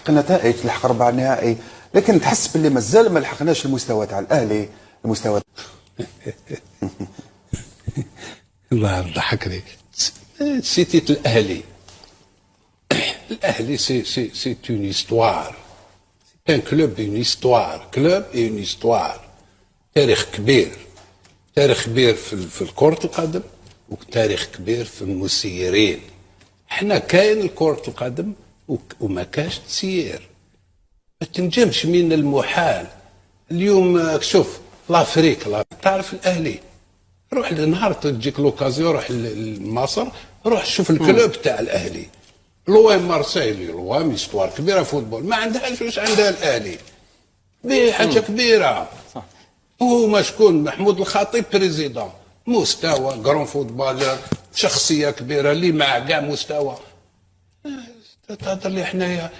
تحقق نتائج، تلحق ربع النهائي، لكن تحس باللي مازال ما لحقناش المستوى تاع الاهلي، المستوى. الله ضحكني، cité الاهلي. الاهلي c'est une histoire، c'est un club، une histoire، club et une histoire، تاريخ كبير، تاريخ كبير في كرة القدم وتاريخ كبير في المسيرين. حنا كاين كرة القدم وما كاش تسيير، ما تنجمش، من المحال. اليوم شوف l'Afrique، لا تعرف الاهلي، روح لنهار تجيك l'occasion روح لمصر، روح شوف ال club تاع الاهلي. l'OM Marseille، l'OM histoire كبيرة football، ما عندهاش واش عندها الاهلي، حاجة كبيره. صح. هو شكون؟ محمود الخطيب président، مستوى، grand footballeur، شخصية كبيره، اللي مع كاع مستوى. تهضر لي حنايا.